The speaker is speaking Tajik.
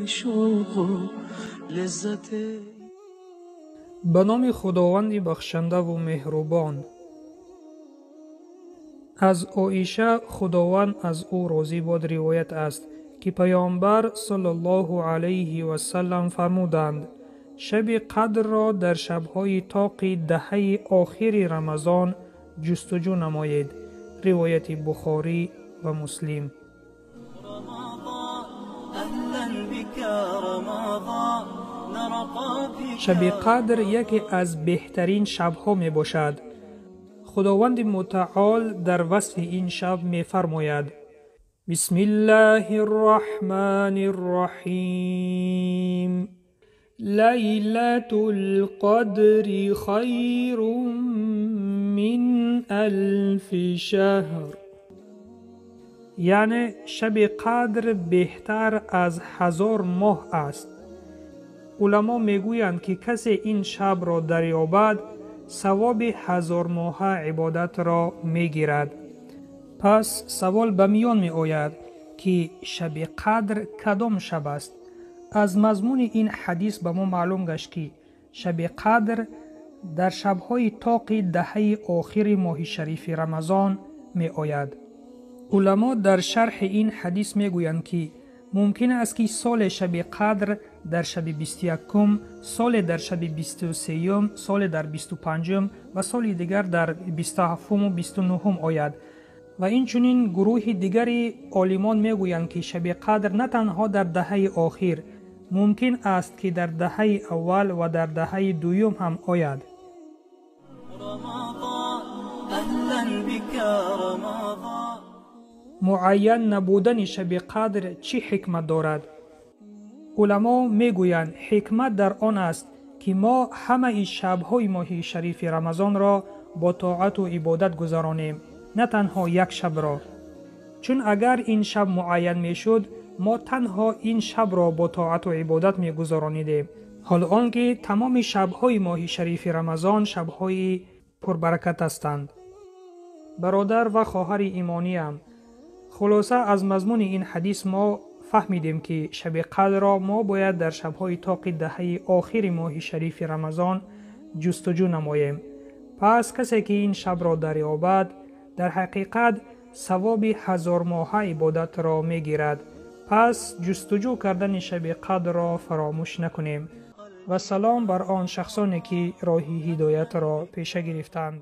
шавқу лаззат. Ба номи Худованди бахшандаву меҳрубон. Аз Оиша, Худованд аз ӯ розӣ бод, ривоят аст, ки Паёмбар саллаллоҳу алайҳи васаллам фармуданд: шаби қадрро дар шабҳои тоқи даҳаи охири Рамазон ҷустуҷӯ намоед. Ривояти Бухорӣ ва Муслим. Шаби қадр яке аз беҳтарин шабҳо мебошад. Худованди мутаол дар васфи ин шаб мефармояд: Бисмиллаҳи рраҳмани рраҳим, лайлатул қадри хайрун мин алфи шаҳр. Яъне шаби қадр беҳтар аз 1000 моҳ аст. Уламо мегӯянд, ки касе ин шабро дарёбад, савоби 1000 моҳа ибодатро мегирад. Пас савол ба миён меояд, ки шаби қадр кадом шаб аст? Аз мазмуни ин ҳадис ба мо маълум гашт, ки шаби қадр дар шабҳои тоқи даҳаи охири моҳи шарифи Рамазон меояд. Уламо дар шарҳи ин ҳадис мегӯянд, ки мумкин аст, ки соли шаби қадр дар шаби 21-ум, соле дар шаби 23-юм, соле дар 25-ум ва соли дигар дар 27-уму 29-ум ояд. Ва инчунин гурӯҳи дигари олимон мегӯянд, ки шаби қадр на танҳо дар даҳаи охир, мумкин аст, ки дар даҳаи аввал ва дар даҳаи дуюм ҳам ояд. Муайян набудани шаби қадр чӣ ҳикмат дорад? Уламо мегӯянд, ҳикмат дар он аст, ки мо ҳамаи шабҳои моҳи шарифи Рамазонро бо тоату ибодат гузаронем, на танҳо як шабро. Чун агар ин шаб муайян мешуд, мо танҳо ин шабро бо тоату ибодат мегузаронидем, ҳол он ки тамоми шабҳои моҳи шарифи Рамазон шабҳои пурбаракат ҳастанд. Бародар ва хоҳари имониям, хулоса аз мазмуни ин ҳадис мо фаҳмидем, ки шаби қадрро мо бояд дар шабҳои тоқи даҳаи охири моҳи шарифи Рамазон ҷустуҷӯ намоем. Пас касе ки ин шабро дарёбад, дар ҳақиқат савоби 1000 моҳа ибодатро мегирад. Пас ҷустуҷӯ кардани шаби қадрро фаромӯш накунем. Ва салом бар он шахсоне, ки роҳи ҳидоятро пеша гирифтанд.